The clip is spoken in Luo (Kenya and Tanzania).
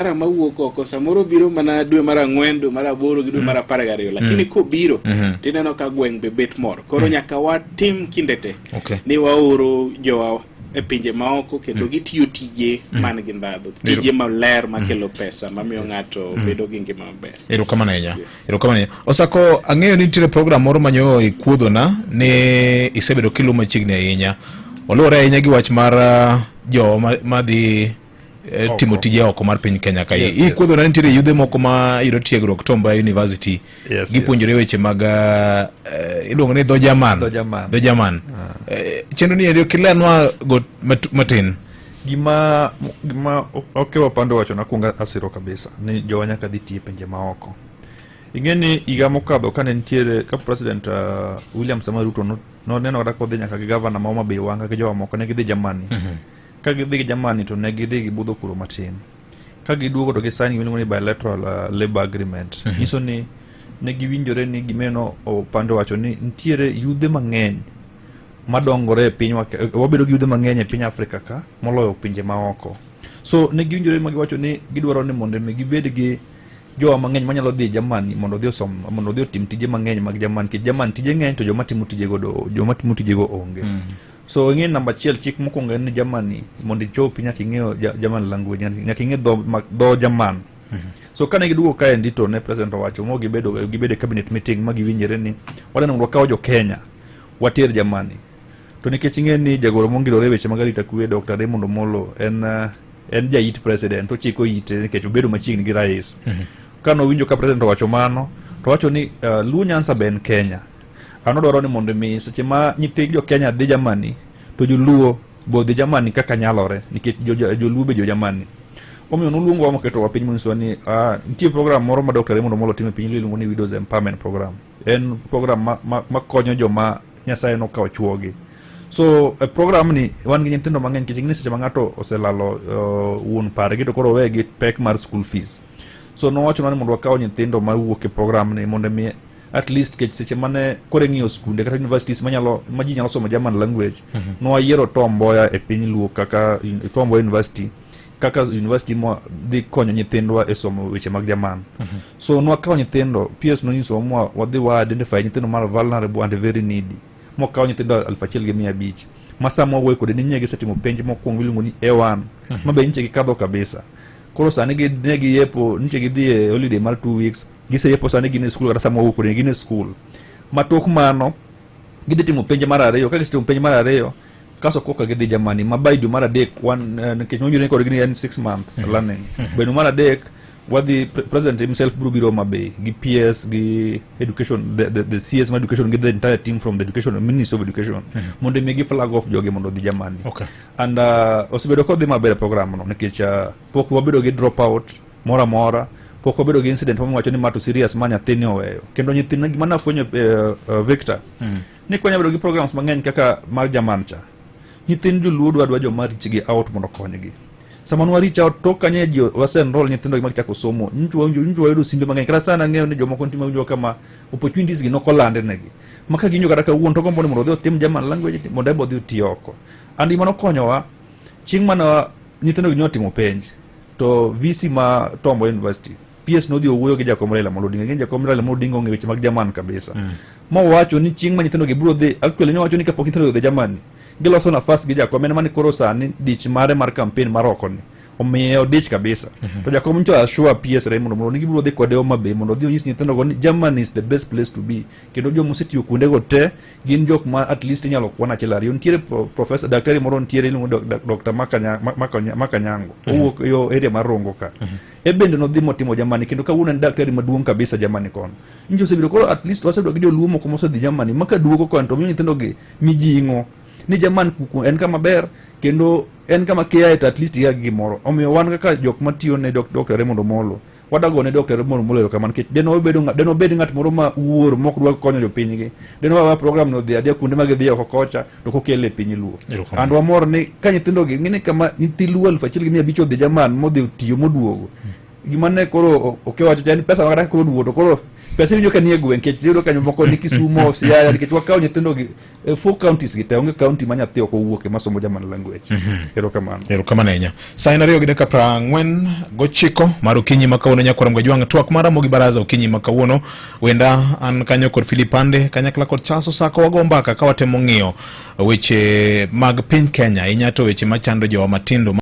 Mshahara mawuok oko samoro biro mana dwe mar 4, dwe mar 8 gi dwe mar 12, lakini kobiro tineno ka gweng' be bet mor. Koro nyaka watim kinde te ni waoro jowa e pinje maoko kendo gitiyo tije man gi ndhadhu, tije maler makelo pesa mamiyo ng'ato bedo gi ngima maber. Erokamano ahinya. Erokamano ahinya. Osako, ang'eyo ni nitiere program moro manyo ikuodhona ni isebedo kiluwo machiegni ahinya. Oluwore ahinya gi wach mar jo madhi timo tije oko mar piny Kenya ka. Ikuodho na nitiere yudhe moko ma yudo tiegruok Tom Mboya University. Gipuonjore weche mag iluongo ni dho German. Dho German. Dho German. Chenro ni eri kilernwa go matin. Gima Okewa Pando wacho nakwongo asiro kabisa ni jowa nyaka dhi tiye pinje maoko. Ing'e ni higa mokadho kane nitiere ka President William Samoei Ruto noneno kata kodhi nyaka gi gavana ma Homa Bay Wanga gi jowa moko ne gidhi Germany. Ka gidhi gi Germany to ne gidhi gibudho kuro matin. Ka giduogo to gisign gima iluongo ni bilateral labor agreement. Nyiso ni ne giwinjore ni gimeno Opande wacho ni nitiere yudhe mang'eny madongore e pinywa, wabedo gi yudhe mang'eny e piny Afrika ka moloyo pinje maoko. So ne giwinjore ma giwacho ni gidwaro ni mondo mi gibed gi jowa mang'eny manyalo dhi Germany mondo odhi osom, mondo odhi otim tije mang'eny mag Germany, nikech Germany tije ng'eny to joma timo tijego joma timo tijego onge. So ing'e namba achiel, chik mokwongo en ni Germany mondo ichopi nyaka ing'eyo German language, nyaka ing'e dho German. So kane giduogo kaendi to ne president owacho mo gibedo e cabinet meeting ma giwinjore ni wadwa mondo wakaw jo Kenya water Germany. To nikech ing'e ni jagoro mongirore weche mag arita kwe Dr. Raymond Omolo en jait president, ochiko ite nikech obedo machiegni gi rais. Kane owinjo ka president owacho mano, to owacho ni Luo Nyanza be en Kenya. An odwaro ni mondo mi seche ma nyithi jo Kenya dhi Germany to joluo be odhi Germany kaka nyalore nikech joluo be jo Germany. Omiyo noluongowa moketowa piny monyisowa ni nitie program moro ma Dr. Raymond Omolo timo e piny iluongo ni Widows Empowerment Program. En program ma konyo joma Nyasaye nokawo chuogi. So e program ni wan gi nyithindo mang'eny nikech ing'e seche ma ng'ato oselalo wuon pargi to koro oweye gi pek mar school fees. So nowachonwa ni mondo wakaw nyithindo mawuok e program ni mondo mi at least kech seche mane koro ing'iyo skunde kata universities manyalo ma ji nyalo somo German language, nwayiero Tom Mboya e piny Luo kaka Tom Mboya University kaka university ma dhi konyo nyithindwa e somo weche mag German. So nwakawo nyithindo, PS nonyisowa mwa wadhi wa identify nyithindo mar vulnerable and very needy, mwakawo nyithindo 1500 ma sama wawuoyo kode ni nye gisetimo penj mokwongo miluongo ni A1 ma be nyiche gikadho kabisa. Koro sani ne giyepo nyiche gidhi e holiday mar 2 weeks, giseyepo sani gin e skul, kata sama wawuoyo kode gin e skul. Ma tok mano gidhi timo penj mar ariyo, ka gisetimo penj mar ariyo kaso koka gidhi Germany ma by dwe mar adek wan nikech nowinjore kodgi ni en 6 months learning. By dwe mar adek wadhi president himself biro biro Homa Bay gi PS gi education the CS mar education gi the entire team from the education ministry of education mondo mi gi flag off jogi mondo odhi Germany. And osebedo kodhi maber e program no nikech pok wabedo gi drop out moro amora, pok wabedo gi incident mwacho ni ma to serious ma nyathini oweyo. Kendo nyithindo gima nafwenyo Victor ni kwanya bedo gi programs mang'eny kaka mar German cha, nyithind joluo dwa joma reach gi out mondo okonygi. Sama nwa reach out tok kanye ji wase enroll nyithindo gi magichako somo, nyicho wayudo simbe mang'eny. Kata sana ang'eyo ni jomoko nitie mawinjo kama opportunities gi nokolande negi ma ka giwinjo kata kawuono to gombo ni mondo odhi otim German language mondo ebo odhi oti oko. And gima nokonyowa chieng' mane nyithindo gi notimo penj to VC ma Tom Mboya University PS nodhi owuoyo gi Jakom Raila Amolo Odinga. Ing'e Jakom Raila Amolo Odinga ong'e weche mag German kabisa. Mowacho ni chieng' ma nyithindo gi biro dhi, actually nowacho ni kapok nyithindo odhi Germany, giloso nafas gi Jakom en mani koro sani dich mare mar campaign mar oko ni omiye odich kabisa. To Jakom nyicho assure PS Raymond Omolo ni gibiro dhi kode Homa Bay mondo odhi onyis nyithindo go ni Germany is the best place to be. Kendo joma osetiyo kuondego te gin jok ma at least inyalo kwan achiel ariyo. Nitiere professor daktari moro nitiere iluongo Dr. Makanyango. Owuok yo area mar Rongo ka. E bende nodhi motimo Germany kendo kawuono en daktari maduong' kabisa Germany kono. Nyicho osebiro koro at least wasebedo gi joluo moko mosedhi Germany ma kaduogo kono to miyo nyithindo gi mijing'o ni German kuku en kama ber kendo en kama kiaye to at least ia gi gimoro. Omiyo wan kaka jok matiyo ne Dr. Raymond Omolo wadago ne Dr. Raymond Omolo erokamano nikech deno obed ng'at moro ma wuor mok dwa konyo jopinygi. Deno wawa program no dhi adhiya kuonde ma gidhi oko kocha to kokele e piny Luo. Erokamano. And wamor ni ka nyithindo gi ng'e ni kama nyithi Luo 1500 odhi German modhi otiyo moduogo. Gima ne koro okewacho cha ni pesa ma kata koro duogo to koro pesa iwinjo ka nie gweng' nikech iyudo ka moko ni Kisumo, Siaya nikech wakawo nyithindo gi e four counties gi te onge county ma nyathi ok owuoke masomo German language. Erokamano. Erokamano ahinya. Saa en 2:49 mar okinyi ma kawuono nyakwar Mgajwang' twak mar Ramogi Baraza okinyi ma kawuono. Wenda an kanyo kod Philip Ande kanyakla kod Charles Osako wago mbaka ka watemo ng'iyo weche mag piny Kenya ahinya to weche machando jowa matindo.